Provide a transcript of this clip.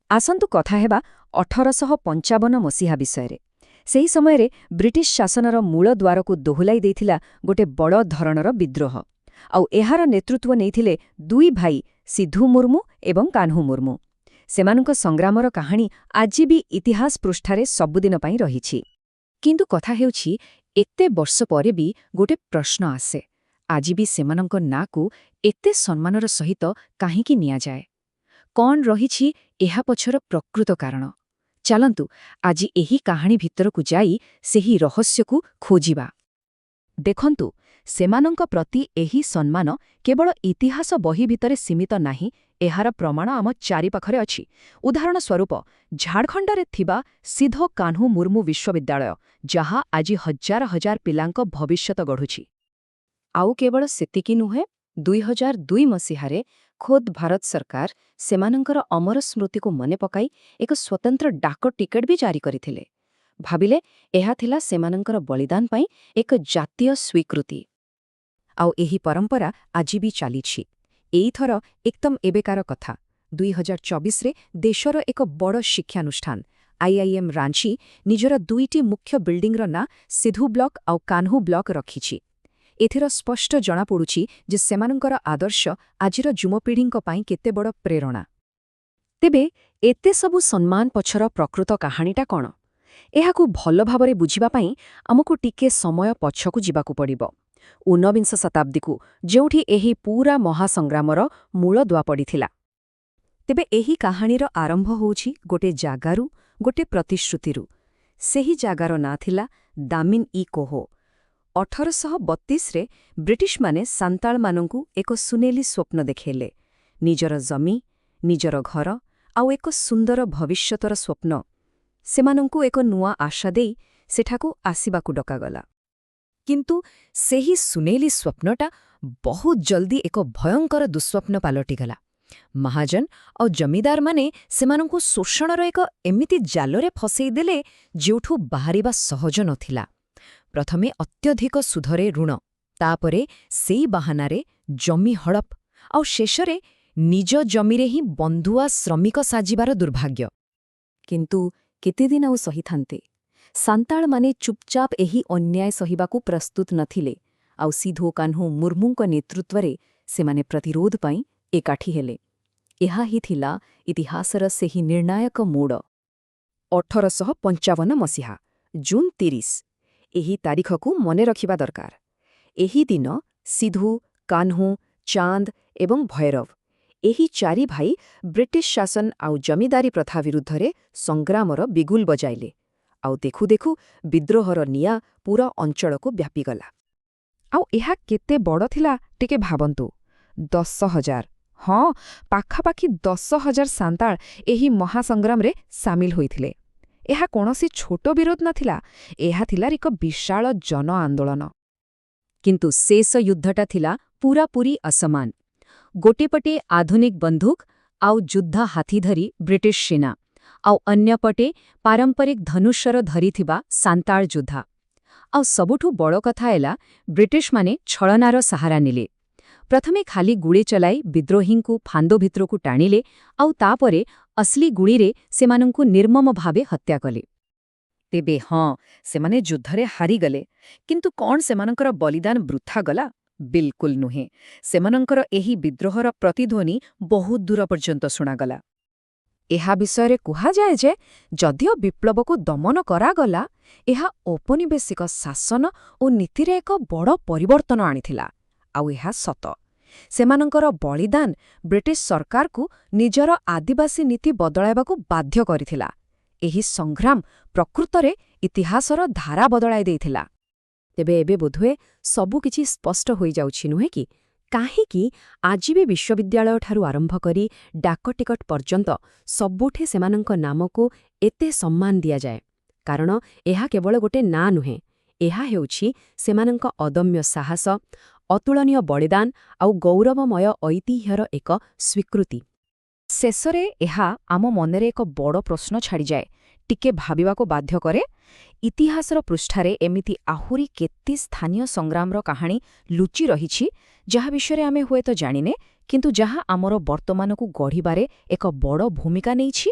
ଆସନ୍ତୁ କଥା ହେବା 1855 ମସିହା ବିଷୟରେ। ସେହି ସମୟରେ ବ୍ରିଟିଶ ଶାସନର ମୂଳ ଦ୍ୱାରକୁ ଦୋହଲାଇ ଦେଇଥିଲା ଗୋଟେ ବଡ଼ ଧରଣର ବିଦ୍ରୋହ। ଆଉ ଏହାର ନେତୃତ୍ୱ ନେଇଥିଲେ ଦୁଇ ଭାଇ, ସିଧୁ ମୁର୍ମୁ ଏବଂ କାହ୍ନୁ ମୁର୍ମୁ। ସେମାନଙ୍କ ସଂଗ୍ରାମର କାହାଣୀ ଆଜି ବି ଇତିହାସ ପୃଷ୍ଠାରେ ସବୁଦିନ ପାଇଁ ରହିଛି। କିନ୍ତୁ କଥା ହେଉଛି, ଏତେ ବର୍ଷ ପରେ ବି ଗୋଟେ ପ୍ରଶ୍ନ ଆସେ, ଆଜି ବି ସେମାନଙ୍କ ନାଁକୁ ଏତେ ସମ୍ମାନର ସହିତ କାହିଁକି ନିଆଯାଏ? କ'ଣ ରହିଛି ଏହା ପଛର ପ୍ରକୃତ କାରଣ? ଚାଲନ୍ତୁ, ଆଜି ଏହି କାହାଣୀ ଭିତରକୁ ଯାଇ ସେହି ରହସ୍ୟକୁ ଖୋଜିବା। ଦେଖନ୍ତୁ, ସେମାନଙ୍କ ପ୍ରତି ଏହି ସମ୍ମାନ କେବଳ ଇତିହାସ ବହି ଭିତରେ ସୀମିତ ନାହିଁ। ଏହାର ପ୍ରମାଣ ଆମ ଚାରିପାଖରେ ଅଛି। ଉଦାହରଣ ସ୍ୱରୂପ, ଝାଡ଼ଖଣ୍ଡରେ ଥିବା ସିଧୋ କାହ୍ନୁ ମୁର୍ମୁ ବିଶ୍ୱବିଦ୍ୟାଳୟ, ଯାହା ଆଜି ହଜାର ହଜାର ପିଲାଙ୍କ ଭବିଷ୍ୟତ ଗଢ଼ୁଛି। ଆଉ କେବଳ ସେତିକି ନୁହେଁ, 2002 ମସିହାରେ ଖୋଦ୍ ଭାରତ ସରକାର ସେମାନଙ୍କର ଅମର ସ୍ମୃତିକୁ ମନେ ପକାଇ ଏକ ସ୍ୱତନ୍ତ୍ର ଡାକ ଟିକେଟ ବି ଜାରି କରିଥିଲେ। ଭାବିଲେ, ଏହା ଥିଲା ସେମାନଙ୍କର ବଳିଦାନ ପାଇଁ ଏକ ଜାତୀୟ ସ୍ୱୀକୃତି। ଆଉ ଏହି ପରମ୍ପରା ଆଜି ବି ଚାଲିଛି। ଏଇଥର ଏକଦମ ଏବେକାର କଥା, 2024ରେ ଦେଶର ଏକ ବଡ଼ ଶିକ୍ଷାନୁଷ୍ଠାନ ଆଇଆଇଏମ୍ ରାଞ୍ଚି ନିଜର ଦୁଇଟି ମୁଖ୍ୟ ବିଲ୍ଡିଂର ନାଁ ସିଧୁ ବ୍ଲକ୍ ଆଉ କାହ୍ନୁ ବ୍ଲକ୍ ରଖିଛି। ଏଥିର ସ୍ପଷ୍ଟ ଜଣାପଡ଼ୁଛି ଯେ ସେମାନଙ୍କର ଆଦର୍ଶ ଆଜିର ଯୁବପିଢ଼ିଙ୍କ ପାଇଁ କେତେ ବଡ଼ ପ୍ରେରଣା। ତେବେ ଏତେ ସବୁ ସମ୍ମାନ ପଛର ପ୍ରକୃତ କାହାଣୀଟା କ'ଣ? ଏହାକୁ ଭଲ ଭାବରେ ବୁଝିବା ପାଇଁ ଆମକୁ ଟିକେ ସମୟ ପଛକୁ ଯିବାକୁ ପଡ଼ିବ, ଊନବିଂଶ ଶତାବ୍ଦୀକୁ, ଯେଉଁଠି ଏହି ପୂରା ମହାସଂଗ୍ରାମର ମୂଳଦୁଆ ପଡ଼ିଥିଲା। ତେବେ ଏହି କାହାଣୀର ଆରମ୍ଭ ହେଉଛି ଗୋଟେ ଜାଗାରୁ, ଗୋଟେ ପ୍ରତିଶ୍ରୁତିରୁ। ସେହି ଜାଗାର ନାଁ ଥିଲା ଦାମିନ ଇ କୋହୋ। 1832ରେ ବ୍ରିଟିଶମାନେ ସାନ୍ତାଳମାନଙ୍କୁ ଏକ ସୁନେଲି ସ୍ୱପ୍ନ ଦେଖେଇଲେ। ନିଜର ଜମି, ନିଜର ଘର ଆଉ ଏକ ସୁନ୍ଦର ଭବିଷ୍ୟତର ସ୍ୱପ୍ନ। ସେମାନଙ୍କୁ ଏକ ନୂଆ ଆଶା ଦେଇ ସେଠାକୁ ଆସିବାକୁ ଡକାଗଲା। କିନ୍ତୁ ସେହି ସୁନେଲି ସ୍ୱପ୍ନଟା ବହୁତ ଜଲ୍ଦି ଏକ ଭୟଙ୍କର ଦୁଃସ୍ୱପ୍ନ ପାଲଟିଗଲା। ମହାଜନ ଆଉ ଜମିଦାରମାନେ ସେମାନଙ୍କୁ ଶୋଷଣର ଏକ ଏମିତି ଜାଲରେ ଫସେଇ ଦେଲେ, ଯେଉଁଠୁ ବାହାରିବା ସହଜ ନଥିଲା। ପ୍ରଥମେ ଅତ୍ୟଧିକ ସୁଧରେ ଋଣ, ତାପରେ ସେଇ ବାହାନାରେ ଜମି ହଡ଼ପ, ଆଉ ଶେଷରେ ନିଜ ଜମିରେ ହିଁ ବନ୍ଧୁଆ ଶ୍ରମିକ ସାଜିବାର ଦୁର୍ଭାଗ୍ୟ। କିନ୍ତୁ କେତେଦିନ ଆଉ ସହିଥାନ୍ତେ? ସାନ୍ତାଳମାନେ ଚୁପଚାପ ଏହି ଅନ୍ୟାୟ ସହିବାକୁ ପ୍ରସ୍ତୁତ ନଥିଲେ। ଆଉ ସିଧୋ କାହ୍ନୁ ମୁର୍ମୁଙ୍କ ନେତୃତ୍ୱରେ ସେମାନେ ପ୍ରତିରୋଧ ପାଇଁ ଏକାଠି ହେଲେ। ଏହା ହିଁ ଥିଲା ଇତିହାସର ସେହି ନିର୍ଣ୍ଣାୟକ ମୋଡ଼। 1855 ମସିହା ଜୁନ୍ 30, ଏହି ତାରିଖକୁ ମନେ ରଖିବା ଦରକାର। ଏହି ଦିନ ସିଧୁ, କାହ୍ନୁ, ଚାନ୍ଦ ଏବଂ ଭୈରବ, ଏହି ଚାରି ଭାଇ ବ୍ରିଟିଶ ଶାସନ ଆଉ ଜମିଦାରୀ ପ୍ରଥା ବିରୁଦ୍ଧରେ ସଂଗ୍ରାମର ବିଗୁଲ ବଜାଇଲେ। ଆଉ ଦେଖୁ ଦେଖୁ ବିଦ୍ରୋହର ନିଆଁ ପୁରା ଅଞ୍ଚଳକୁ ବ୍ୟାପିଗଲା। ଆଉ ଏହା କେତେ ବଡ଼ ଥିଲା, ଟିକେ ଭାବନ୍ତୁ। 10,000, ହଁ, ପାଖାପାଖି 10,000 ସାନ୍ତାଳ ଏହି ମହାସଂଗ୍ରାମରେ ସାମିଲ ହୋଇଥିଲେ। ଏହା କୌଣସି ଛୋଟ ବିରୋଧ ନଥିଲା, ଏହା ଥିଲା ଏକ ବିଶାଳ ଜନ ଆନ୍ଦୋଳନ। କିନ୍ତୁ ଶେଷ ଯୁଦ୍ଧଟା ଥିଲା ପୂରାପୂରି ଅସମାନ। ଗୋଟିଏ ପଟେ ଆଧୁନିକ ବନ୍ଧୁକ ଆଉ ଯୁଦ୍ଧ ହାତୀ ଧରି ବ୍ରିଟିଶ ସେନା, ଆଉ ଅନ୍ୟପଟେ ପାରମ୍ପରିକ ଧନୁଶର ଧରିଥିବା ସାନ୍ତାଳ ଯୋଦ୍ଧା। ଆଉ ସବୁଠୁ ବଡ଼ କଥା ହେଲା, ବ୍ରିଟିଶମାନେ ଛଳନାର ସାହାରା ନେଲେ। ପ୍ରଥମେ ଖାଲି ଗୁଳି ଚଲାଇ ବିଦ୍ରୋହୀଙ୍କୁ ଫାନ୍ଦ ଭିତରକୁ ଟାଣିଲେ, ଆଉ ତାପରେ ଅସଲି ଗୁଳିରେ ସେମାନଙ୍କୁ ନିର୍ମମ ଭାବେ ହତ୍ୟା କଲେ। ତେବେ ହଁ, ସେମାନେ ଯୁଦ୍ଧରେ ହାରିଗଲେ, କିନ୍ତୁ କ'ଣ ସେମାନଙ୍କର ବଳିଦାନ ବୃଥା ଗଲା? ବିଲକୁଲ ନୁହେଁ। ସେମାନଙ୍କର ଏହି ବିଦ୍ରୋହର ପ୍ରତିଧ୍ୱନି ବହୁତ ଦୂର ପର୍ଯ୍ୟନ୍ତ ଶୁଣାଗଲା। ଏହା ବିଷୟରେ କୁହାଯାଏ ଯେ ଯଦିଓ ବିପ୍ଳବକୁ ଦମନ କରାଗଲା, ଏହା ଔପନିବେଶିକ ଶାସନ ଓ ନୀତିରେ ଏକ ବଡ଼ ପରିବର୍ତ୍ତନ ଆଣିଥିଲା। ଆଉ ଏହା ସତ। ସେମାନଙ୍କର ବଳିଦାନ ବ୍ରିଟିଶ ସରକାରକୁ ନିଜର ଆଦିବାସୀ ନୀତି ବଦଳାଇବାକୁ ବାଧ୍ୟ କରିଥିଲା। ଏହି ସଂଗ୍ରାମ ପ୍ରକୃତରେ ଇତିହାସର ଧାରା ବଦଳାଇ ଦେଇଥିଲା। ତେବେ ଏବେ ବୋଧହୁଏ ସବୁକିଛି ସ୍ପଷ୍ଟ ହୋଇଯାଉଛି, ନୁହେଁ କି, କାହିଁକି ଆଜି ବି ବିଶ୍ୱବିଦ୍ୟାଳୟଠାରୁ ଆରମ୍ଭ କରି ଡାକ ଟିକଟ ପର୍ଯ୍ୟନ୍ତ ସବୁଠି ସେମାନଙ୍କ ନାମକୁ ଏତେ ସମ୍ମାନ ଦିଆଯାଏ? କାରଣ ଏହା କେବଳ ଗୋଟେ ନାଁ ନୁହେଁ, ଏହା ହେଉଛି ସେମାନଙ୍କ ଅଦମ୍ୟ ସାହସ, ଅତୁଳନୀୟ ବଳିଦାନ ଆଉ ଗୌରବମୟ ଐତିହ୍ୟର ଏକ ସ୍ୱୀକୃତି। ଶେଷରେ ଏହା ଆମ ମନରେ ଏକ ବଡ଼ ପ୍ରଶ୍ନ ଛାଡ଼ିଯାଏ, ଟିକେ ଭାବିବାକୁ ବାଧ୍ୟ କରେ। ଇତିହାସର ପୃଷ୍ଠାରେ ଏମିତି ଆହୁରି କେତେ ସ୍ଥାନୀୟ ସଂଗ୍ରାମର କାହାଣୀ ଲୁଚି ରହିଛି, ଯାହା ବିଷୟରେ ଆମେ ହୁଏତ ଜାଣିନେ, କିନ୍ତୁ ଯାହା ଆମର ବର୍ତ୍ତମାନକୁ ଗଢ଼ିବାରେ ଏକ ବଡ଼ ଭୂମିକା ନେଇଛି?